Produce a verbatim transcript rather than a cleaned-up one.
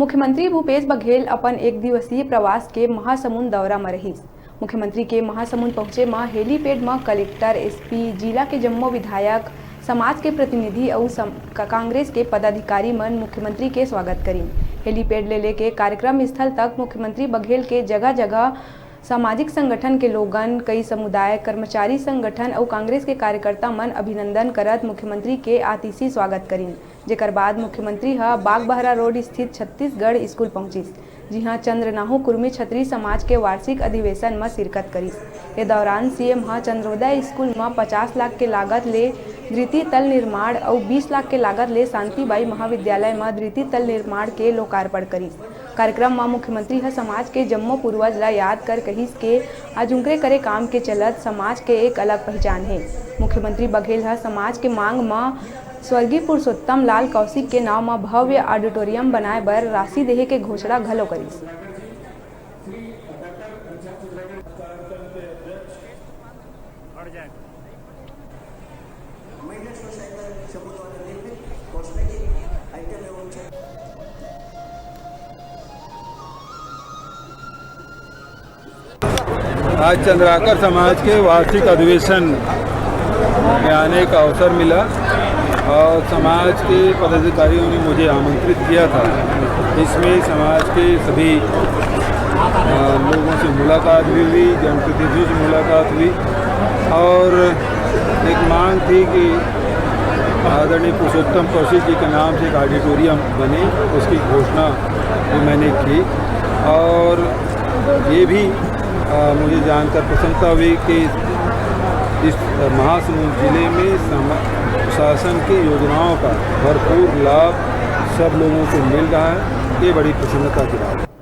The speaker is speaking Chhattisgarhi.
मुख्यमंत्री भूपेश बघेल अपन एक दिवसीय प्रवास के महासमुंद दौरा म रहिस। मुख्यमंत्री के महासमुंद पहुंचे म helipad म कलेक्टर, एसपी, जिला के जम्मो विधायक, समाज के प्रतिनिधि अउ सम-, का-, कांग्रेस के पदाधिकारी मन मुख्यमंत्री के स्वागत करिन। Helipad ले लेके कार्यक्रम स्थल तक मुख्यमंत्री बघेल के जगह-जगह सामाजिक संगठन के लोगन, कई समुदाय, कर्मचारी संगठन अउ कांग्रेस के कार्यकर्ता मन अभिनंदन करत मुख्यमंत्री के आतिशी स्वागत करिन। जेकर बाद मुख्यमंत्री ह बागबहरा रोड स्थित छत्तीसगढ़ स्कूल पहुंचिस, जिहां चंद्रनाहू कुर्मी छतरी समाज के वार्षिक अधिवेशन म शिरकत करिस। ए दौरान सीएम ह चंद्रोदय स्कूल म पचास लाख के लागत ले द्वितीय तल निर्माण अउ बीस लाख के लागत ले शांतिबाई महाविद्यालय म द्वितीय तल निर्माण के लोकार्पण करिस। कार्यक्रम म मुख्यमंत्री ह समाज के जम्मो पूर्वज ल याद कर कहिस के आज उंकरे करे काम के चलत समाज के एक अलग पहचान हे। मुख्यमंत्री बघेल ह समाज के मांग म स्वर्गीय पुरुषोत्तम लाल कौशिक के नाव म भव्य ऑडिटोरियम बनाए बर राशि देहे के घोषणा घलो करिस। आज चंद्राकर समाज के वार्षिक अधिवेशन में आने का अवसर मिला और समाज के पदाधिकारियों ने मुझे आमंत्रित किया था। इसमें समाज के सभी, अ, लोगों से मुलाकात भी हुई, जनप्रतिनिधियों से मुलाकात हुई और एक मांग थी कि आदरणीय पुरुषोत्तम कौशिक जी के नाम से एक ऑडिटोरियम बने, उसकी घोषणा भी मैंने की। और ये भी, अ, मुझे जानकर प्रसन्नता हुई कि इस महासमुंद जिले में सम-, शासन की योजनाओं का भरपूर लाभ सब लोगों को मिल रहा है। ये बड़ी प्रसन्नता की बात है।